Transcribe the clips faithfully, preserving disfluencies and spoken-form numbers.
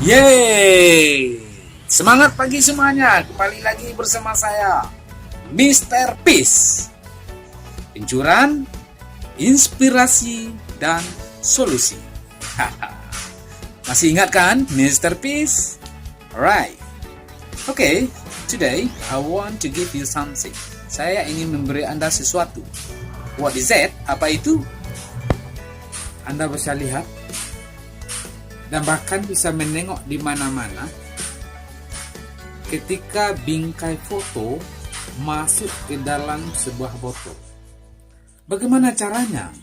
Yeay! Semangat pagi semuanya, kembali lagi bersama saya, Mister Peace. Incuran, inspirasi, dan solusi. Masih ingat kan, Mister Peace? Alright. Okay, today I want to give you something. Saya ingin memberi Anda sesuatu. What is that? Apa itu? Anda bisa lihat dan bahkan bisa menengok di mana-mana ketika bingkai foto masuk ke dalam sebuah botol. Bagaimana caranya?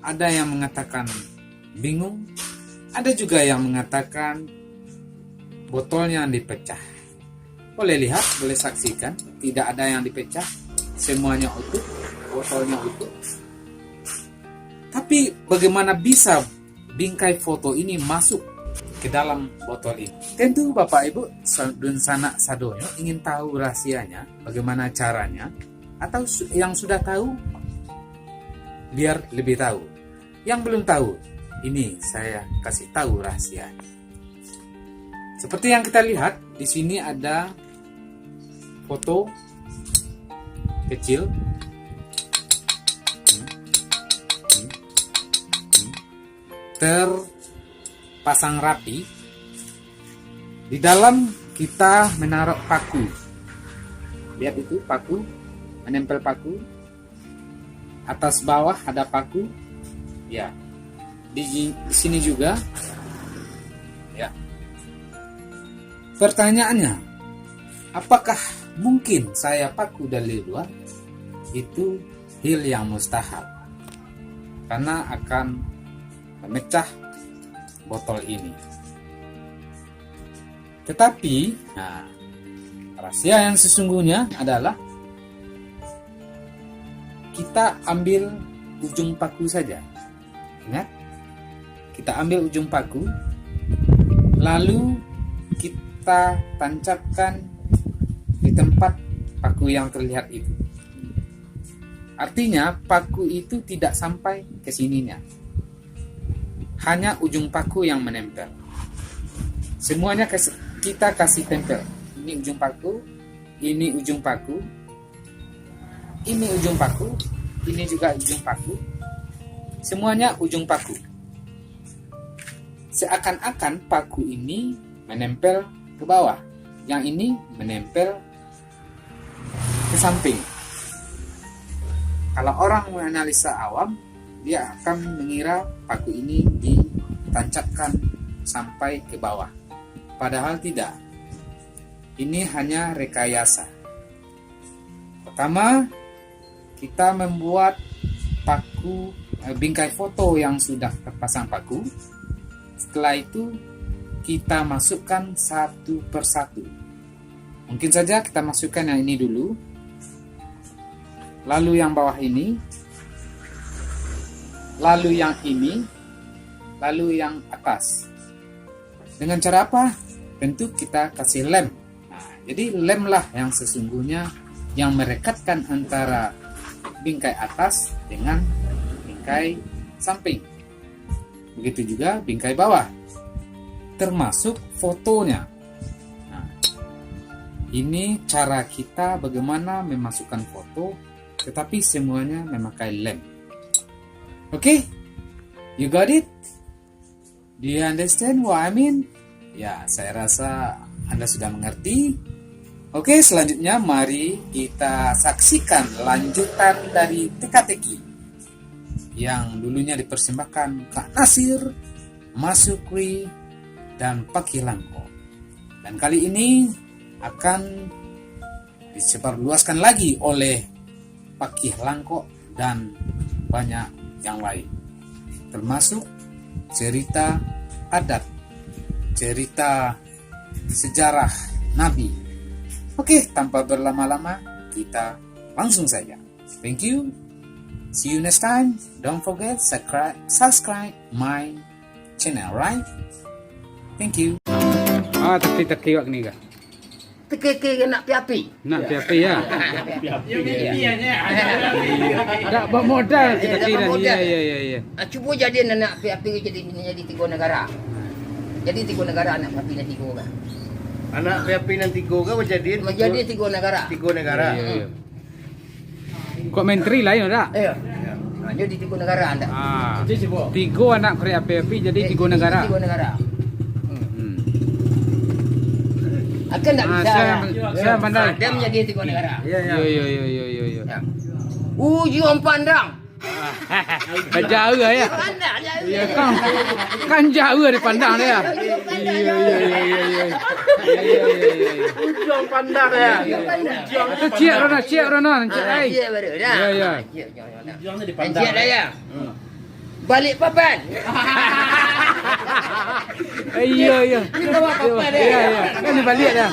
Ada yang mengatakan bingung, ada juga yang mengatakan botolnya dipecah. Boleh lihat, boleh saksikan, tidak ada yang dipecah, semuanya utuh, botolnya utuh. Tapi bagaimana bisa bingkai foto ini masuk ke dalam botol ini? Tentu Bapak Ibu sa-, dunsanak sadonyo ingin tahu rahasianya, bagaimana caranya, atau su-, yang sudah tahu, biar lebih tahu. Yang belum tahu, ini saya kasih tahu rahasianya. Seperti yang kita lihat, di sini ada foto kecil. Hmm. Hmm. Hmm. Terpasang rapi. Di dalam kita menaruh paku. Lihat itu, paku, menempel paku. Atas bawah ada paku. Ya. Di, di sini juga. Ya. Pertanyaannya, apakah mungkin saya paku dari luar? Itu hal yang mustahil. Karena akan memecah botol ini. Tetapi, nah, rahasia yang sesungguhnya adalah kita ambil ujung paku saja. Ingat, kita ambil ujung paku, lalu kita tancapkan di tempat paku yang terlihat itu. Artinya, paku itu tidak sampai ke sininya. Hanya ujung paku yang menempel. Semuanya kas-, kita kasih tempel. Ini ujung paku, ini ujung paku, ini ujung paku, ini juga ujung paku. Semuanya ujung paku. Seakan-akan paku ini menempel ke bawah, yang ini menempel ke samping. Kalau orang menganalisa awam, dia akan mengira paku ini ditancapkan sampai ke bawah. Padahal tidak. Ini hanya rekayasa. Pertama, kita membuat paku, eh, bingkai foto yang sudah terpasang paku. Setelah itu, kita masukkan satu persatu. Mungkin saja kita masukkan yang ini dulu, lalu yang bawah ini, lalu yang ini, lalu yang atas. Dengan cara apa? Tentu kita kasih lem. Nah, jadi lemlah yang sesungguhnya yang merekatkan antara bingkai atas dengan bingkai samping. Begitu juga bingkai bawah, termasuk fotonya. Nah, ini cara kita bagaimana memasukkan foto, tetapi semuanya memakai lem. Oke? You got it? Do you understand what I mean? Ya, saya rasa Anda sudah mengerti. Oke, selanjutnya mari kita saksikan lanjutan dari teka-teki yang dulunya dipersembahkan Kak Nasir, Mas Sukri, dan Pakih Langkok. Dan kali ini akan disebarluaskan lagi oleh Pakih Langkok dan banyak yang lain, termasuk cerita adat, cerita sejarah Nabi. Oke, tanpa berlama-lama, kita langsung saja. Thank you. See you next time. Don't forget subscribe, subscribe my channel, right? Thank you. Ah, teki-teki wak ni kah? Teki-teki nak piapi. Nak piapi, ya? Piapi, ya. Tak bermodal. Ya, kita tak kira. Bermodal. Ya, ya, ya, ya. Ah, cubo jadi nak piapi jadi, jadi tigo nagara. Jadi tigo nagara anak piapi nan tigo kan. Anak piapi nan tigo kan manjadi, manjadi tigo nagara. Tigo nagara. Iyo, iyo, iyo. Kok menteri lain ada? Iyo. Ha, jadi tigo nagara anda. Ah. Tigo anak korek api-api jadi tigo nagara. Tigo nagara. Hmm. Akan tak bisa. Saya, saya pandai. Dia menjadi tigo nagara. Iyo, iyo, iyo, iyo. Ujung pandang. Jauh ya. Pandang jauh. Iyo, kan, kan jauh dari pandang dia. Iyo, iyo, iyo, iyo, iyo. Ujung pandang ya. Ujung pandang. Itu ciek Rona, ciek Rona, ciek ai. Ciek baru dah. Iyo, iyo. Ciek, ciek, ciek. Ujung tu dipandang. Ciek dah ya. Balik papan. Eh, iyo, iyo. Ini bawa papan ya. Iyo, iyo. Kan dibalik dah.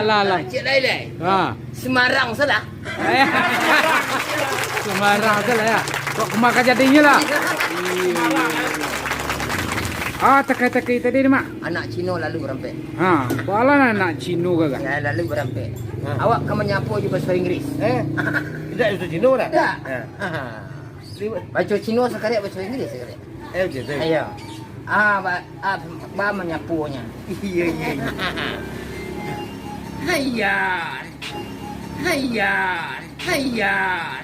Alah, alah. Ciek lain-lain. Ha. Semarang salah. Semarang salah ya. Kok kemaka jadinyo lah. Ah, takai-takai tadi ni, Mak. Anak Cino lalu barampek. Ha, bala anak Cino gagah. Ya, lalu barampek. Ha. Awak ka manyapo jo baso Inggris. Eh? Tidak baso Cino dah? Tidak. Ha. Baco Cino sakarek, baco Inggris sakarek. Eh, oke, oke. Ayo. Ah, ba, ah, ba manyaponyo. Iyo, iyo, iyo. Hayar. Hayar. Hayar.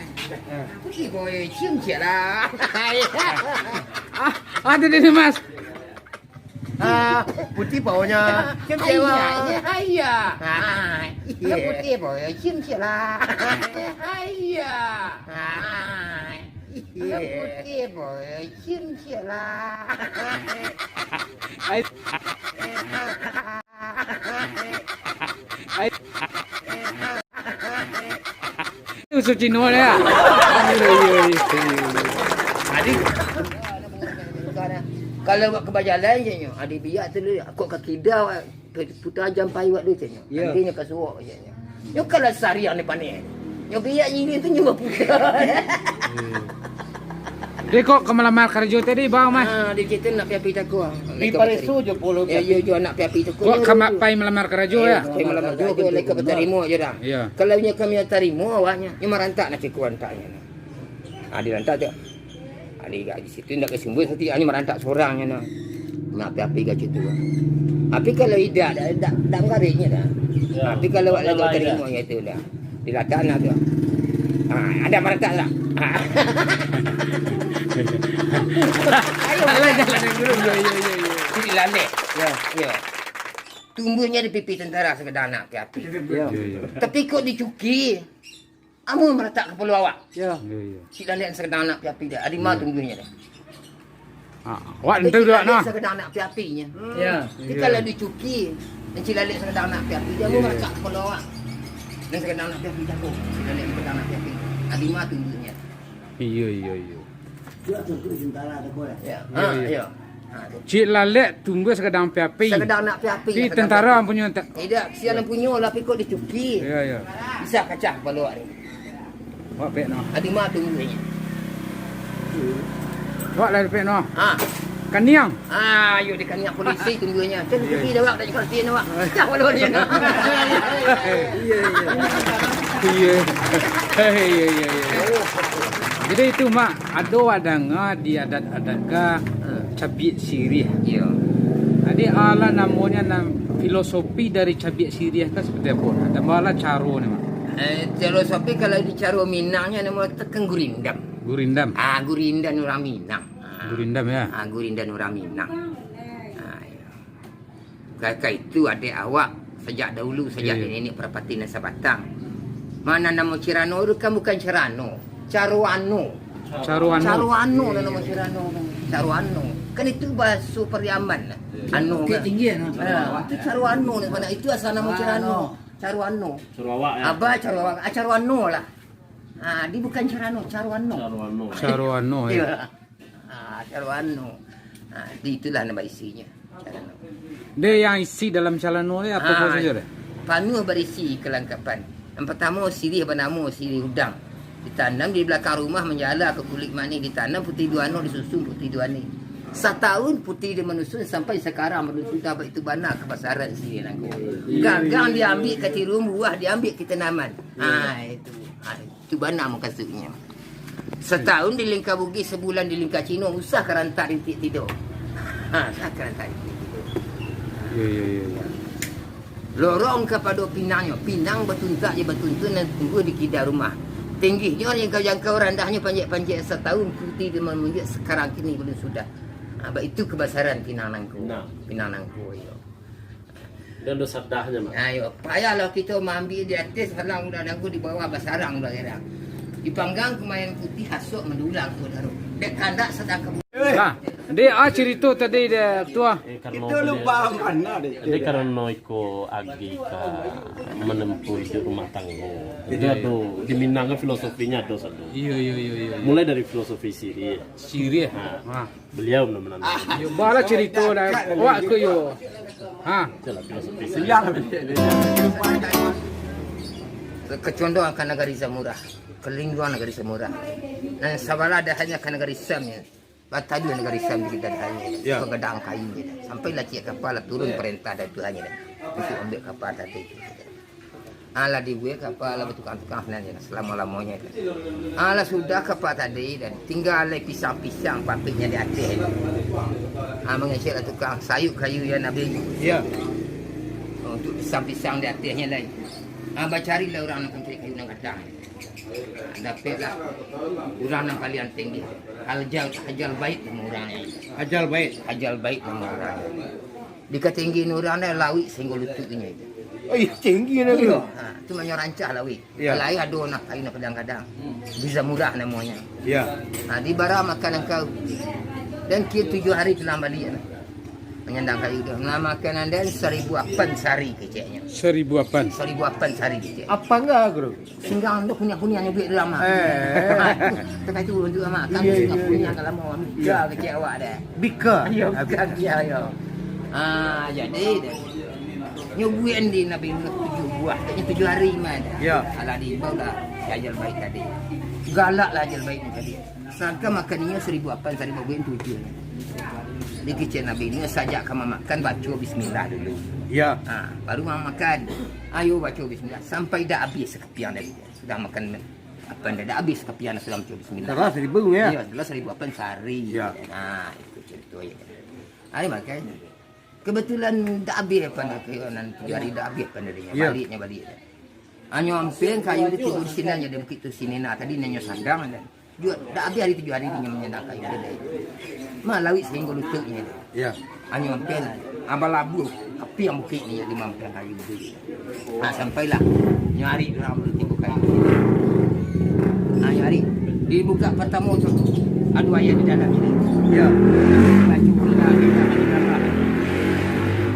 Pergi boy, cium ciek lah. Ah, ada di Mas. Ah, putih bawahnya. Cium ciek lah. Hayar. Ah, iya. Putih boy, cium ciek lah. Hayar. Ah. Anak putih boy, cium ciek lah. Ai. Ai. Usul Cino lah ya. Jadi, kalau awak ka bajalan je nyo, adi biak tu dulu, kok ka kida awak. Puta jam pai wak tu, caknyo. Yo. Nanti nyo ka suok, caknyo. Nyo kalau sariang ni panek. Nyo biak nyirin tu nyo baputa. Jadi kok ka malamar karajo tadi, Bang, Mas? Ah, di situ nak piapi tako. Di pareso jo polo. Ya, yo, jo anak piapi tako. Kok ka pai malamar karajo ya? Pai malamar karajo, lai ka batarimo jo dah. Yo. Kalau nyo kami tarimo awaknyo, nyo marantak nak ciko antaknyo. Ah, dirantak tu. Adi, di situ indak ka sumbuah, sati, ani marantak sorang nyo nah. Nah, api-api ka situ. Tapi kalau idak, dak, dak, dak manggareknyo dah. Yo. Tapi kalau awak lai tarimo nyo tu dah. Dilatak anak tu. Ha, ado marantak lah. Ha. Ayo. Alah, jalan dulu. Yo, yo, yo, yo. Jadi lalek. Yo. Yo. Tumbuahnyo di pipi tentara sagadang anak api-api. Yo. Yo, yo. Tapi kok dicuki? Amuah maratak kapalo awak. Yo. Yo, yo. Ciek lalek sagadang anak api-api dah. Adi ma tumbuahnyo dah. Ah, awak nentu lalek sagadang anak api-apinyo. Yo. Tapi kalau dicuki, nan ciek lalek sagadang anak api-api, dio amuah maratak kapalo awak. Nan sagadang anak api-api jago. Ciek lalek sagadang anak api-api. Adi ma tumbuahnyo. Iyo, iyo, iyo. Yo. Iyo, iyo. Ha, tu. Ciek lalek tumbuah sagadang api-api. Sagadang anak api-api. Tapi tentara ampunyo tak. Idak, sia nan punyo lah, tapi kok dicuki. Iyo, iyo. Bisa kacah kapalo awak ni. Awak pek noh. Adi ma tumbuahnyo. Awak lah pek noh. Ha. Kaniang. Ah, yo dikaniang polisi tumbuahnyo. Kan cuki dah awak, dak cukup arti awak. Kacah kapalo awak ni. Iyo, iyo. Iyo. Iyo, iyo, iyo. Jadi itu, Mak. Ado wak danga di adat-adat ka, ha, cabiak siriah. Iyo. Jadi, alah namonyo nan filosofi dari cabiak siriah ka seperti apo? Tambahlah caro ni, Mak. Eh, filosofi kalau di caro Minangnyo namo tekan gurindam. Gurindam. Ah, gurindam urang Minang. Ah. Gurindam, ya? Ah, gurindam urang Minang. Ah, iyo. Ka, ka itu adek awak sajak dahulu, sajak di nenek parapati nan sabatang. Mano namo Cirano tu kan bukan Cerano, Caruano. Caruano. Caruano lah namo Cirano tu. Caruano. Kan itu bahaso Pariaman lah. Anu kan. Bukik Tinggi, anu. Ha, itu Caruano ni sabananyo. Itu asal namo Cirano. Caruano. Caruawak, ya? Abah Caruawak. Ah, Caruano lah. Ah, dia bukan Cerano, Caruano. Caruano. Caruano, ya. Iyo. Ah, Caruano. Ah, di itulah nan baisinyo. Calano. Deh, yang isi dalam calano ni apo-apo sajo deh? Panuah barisi kelengkapan. Yang pertamo, siriah banamo siriah udang. Ditanam di balakang rumah, manjala ka kulik manih, ditanam putih duano, disusun putih duani. Satahun putih dia manusun, sampai sakarang manusun, tabak itu bana kabasaran siriah nangko. Gagang diambiak ka tiruang, buah diambiak ka tanaman. Ah, itu. Ah, itu. Tu bana mukasuiknyo. Satahun di lingka Bugih, sabulan di lingka Cino, usah ka rantak rintik tido. Ha, sakran tadi. Yo, yo, yo, yo. Lorong kapado pinangnyo, pinang batuntak jo batuntun nan tumbuah di kida rumah. Tinggihnyo jangkau-jangkau, randahnyo panjek-panjek, sataun putih di mamunjak, sakarang kini balun sudah. Ha, baitu kabasaran pinang nangko. Nah. Pinang nangko, yo. Dan dosa dahnyo, Mak. Ayo, payahlah kito maambiak di ateh, salang udah dagu, di bawah basarang udah gerang. Dipanggang kumayan putih, hasok mandulang tu daru. Dek kandak sadang kabu- Nah, dek ah cerito tadi dek Ketua. Eh, karano Itu beliau, lupa mana, Dek? Jadi karano iko agi ka menempuh hidup rumah tangga. Itu Iya, ado, di Minang kan filosofinya ado satu. Iyo, iyo, iyo, iyo. Mulai dari filosofi sirih. Sirih. Nah, Ha. beliau benar-benar. Yo, balah cerito lah. Awak ke yo. Ha. Itulah filosofi sirih. Siang. Kecondong ka nagari Samurah, kalinduang nagari Samurah. Nan sabalah dahannya ka nagari Sam, yo. Bataduah nagari Sam di kita dahannya. Ya. Pagadang kayu, yo. Sampai lah ciek kapal lah turun parentah dari Tuhan, yo. Untuk ambiak kapal tadi. Alah dibuek kapal lah batukang-tukang sinan, yo. Salamo-lamonyo, yo. Alah sudah kapal tadi, dan tingga lai pisang-pisang pabriknya di ateh. Ah, mangecek lah tukang sayuk kayu, yo, Nabi. Ya. Untuk pisang-pisang di atehnyo lai. Ah, bacarilah urang nan pancari kayu nan gadang. Dapeklah urang nan paliang tinggi. Hajal, Hajal Bait nama urang ni. Hajal Bait. Hajal Bait nama urang ni. Di katinggian urang ni lawik sahinggo lututnyo itu. Oh, iyo, tinggi lah tu. Iyo, ha, tu namanya rancak lawik. Iyo. Kalau air ado nak kayu nak kadang-kadang. Di Zamurah namonyo. Iyo. Ha, di bara makan angkau. Dan kiro tujuah hari pulang baliak lah. Manyandang kayu tu. Nah, makanan dan saribu apan sari keceknyo. Saribu apan. Saribu apan sari kecek. Apa enggak, Guru? Singgang tu kunyah-kunyah nyo buek dalam ah. Eh. Takah tu untuk amak kan Iya, singgang iya, kunyah iya. Kalau mau Iya. bika kecek awak dah. Bika? Iyo, Ah, bika bika. kecek yo. Ah, jadi dah. Nyo buek di Nabi Nuh tujuh buah, katanya tujuh hari mah dah. Iya. Alah diimbau lah, Hajal Bait tadi. Galak lah Hajal Bait ni tadi. Sangka makan inyo saribu apan, saribu buah tujuah. Dikecek Nabi Nuh sajak ka mamakan baco bismillah dulu. Iya. Ha, baru mamakan. Ayo baco bismillah sampai dah abih sakapiang dari dia. Sudah makan apan dah, dah abih sakapiang dah sudah baco bismillah. Salah saribu ya? Iya, salah saribu apan sari. Iya. Ha, itu cerita ya. Hari makan. Kebetulan dah abih apan dah, kayu nan tujuah hari dah abih apan dari dia. Iya. Baliknya balik dah. Anyo ampeng kayu tu tibo di sinan je, di bukik tu sini nah. Tadi nanyo sadang dah. Juo, dak abih ari tujuah ari inyo manyandang kayu tu deh. Malawik sahinggo lututnyo tu. Iya. Anyo ampia lah. Abah labuah, api yang bukik ni, limo ampia kayu tu. Nah, sampailah. Nyo ari urang tu tibo kayu. Nah, nyo ari. Dibuka partamo tu. Aduh, ayah di dalam ni. Iya. Baju pula, di dalam, di dalam.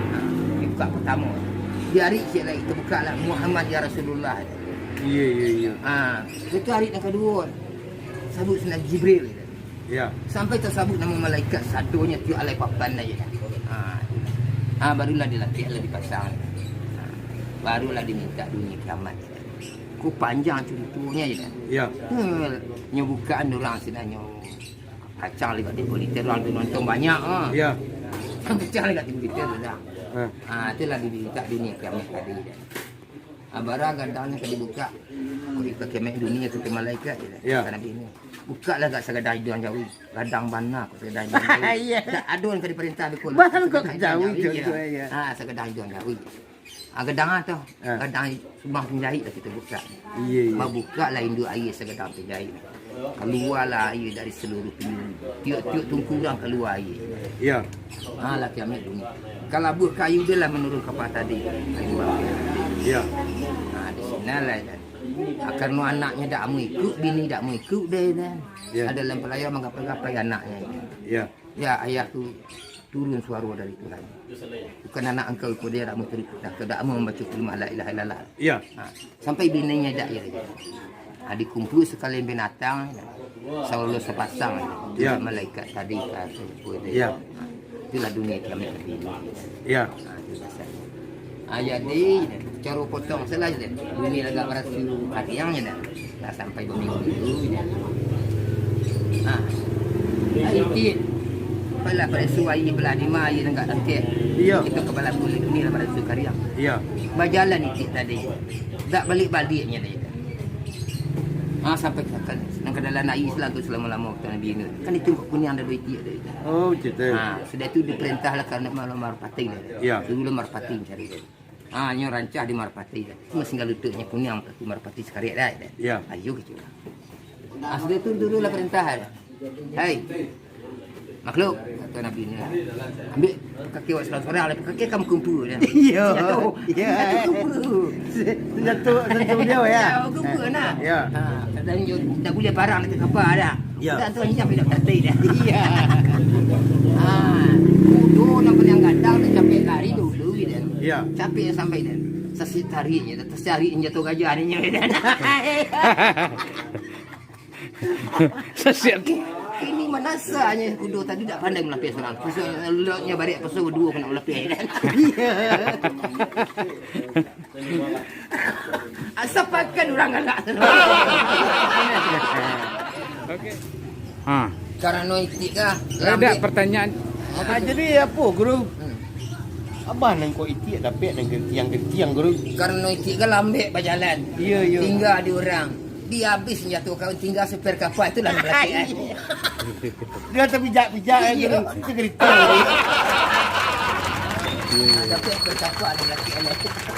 Nah, dibuka partamo. Di ari cik lai, terbuka lah. Muhammad ya Rasulullah. Iya, iya, iya. Ah, itu ari yang kedua. Sabut sinan Jibril, gitu. Ya. Sampai tasabut namo malaikat sadonyo tiok alai papan aja. Ha, ha, barulah dilatih, lah dipasang. Ha, barulah diminta dunia kiamat. Ku panjang curitonyo je kan. Ya. Hmm, nyo bukaan urang sinan nyo kacang lewat di politik, urang tu nonton banyak, ha. Ya. Kacang lewat di politik tu dah. Ha. Ha, itulah diminta dunia kiamat tadi. Abara gadangnyo ka dibuka. Kok dipakai mek dunia tu ke malaikat je lah. Ya. Kata Nabi Nuh. Buka lah gak sagadang iduang jawi. Gadang bana kok sagadang iduang jawi. Iya. Tak ada yang ka diperintah bikul. Baru kok sagadang iduang jawi, ya. Ha, sagadang iduang jawi. Ha, gadang tu. Ha. Gadang subang penjahit lah kita buka. Iya, iya. Babuka lah induak aia sagadang penjahit. Kaluarlah aia dari seluruh penjuru. Tiok-tiok tungku urang kalua aia. Ya. Ha, lah kiamat dunia. Kalabuah kayu dia lah menurun kapal tadi. Kayu bambu. Ya. Ha, di sinalah. Ha, karena anaknya dak mau ikut, bini dak mau ikut deh, kan. Ya. Ada dalam pelayar menggapai-gapai anaknya. Ya. Ya, ayah tu turun suara dari Tuhan. Bukan anak engkau iko dia dak mau turut, dak, dak mau membaca kalimah la ilaha illallah. Ya. Ha, sampai bininyo dak ya. Ha, dikumpul sekalian binatang, selalu sepasang. Ya. Malaikat tadi ka tu. Ya. Ha, itulah dunia kiamat tadi. Ya. Ha, itu dasar. Ha, jadi, caro potong salah je. Bumi lagak barasu kariang je dah. Lah sampai baminggu-minggu je. Ha. Ha, itik. Apalah barasu aia belah dima, aia nan agak tangkek. Iya. Kita kepala kulit ni lah barasu kariang. Iya. Bajalan itik tadi. Tak balik-baliknya dia. Ah, sampai ka, nan ka dalam aia lah tu salamo-lamo, kata Nabi Nuh. Kan itu kuniang ado itiak tadi. Oh, cito. Ah, sudah tu diparentahlah ka Marpati lah. Ya. Dulu Marpati cari dia. Ah, nyo rancah di Marpati dah. Cuma singgalutuaknyo kuniang tu Marpati sakarek dah. Ya. Ayo gitu lah. Ah, sudah tu dulu lah parentah dah. Hai. Makhluk, kata Nabi Nuh. Ambiak kaki awak surang-surang lah. Kaki kamu kumpu dah. Iya. Senjato. Iya. Senjato kumpu. Senjato, senjato beliau, ya? Ya, kumpu, nah. Ya. Ha, dan jo, tak boleh parang dekat kapal dah. Ya. Dah tu hanya sampai dah partai dah. Iya. Ha, kudo nan paliang gadang tu capek lari dulu dah. Ya. Capek sampai dah. Sasiak tarik je dah, sasiak tarik je jatuah gajah ni dah. Sasiak. Ini manasanya kudo tadi tak pandai malapeh surang. Pasal lotnya barek, pasal baduo kena malapeh. Iya. Asa pakan urang galak. Oke. Ha. Karano itiak kah? Ada lambek. Pertanyaan? Ah, jadi apo, Guru? Hmm. Abah nan kok itiak dapek nan gentiang-gentiang, Guru? Karano itiak kah lambek bajalan. Iya, iya. Tingga di urang. Di abih senjato kawan, tingga spare kapal tu lah balakek, eh. Dia tapijak-pijak, eh, Guru. Iya. Itu cerita. Dapek spare kapal lah balakek, eh.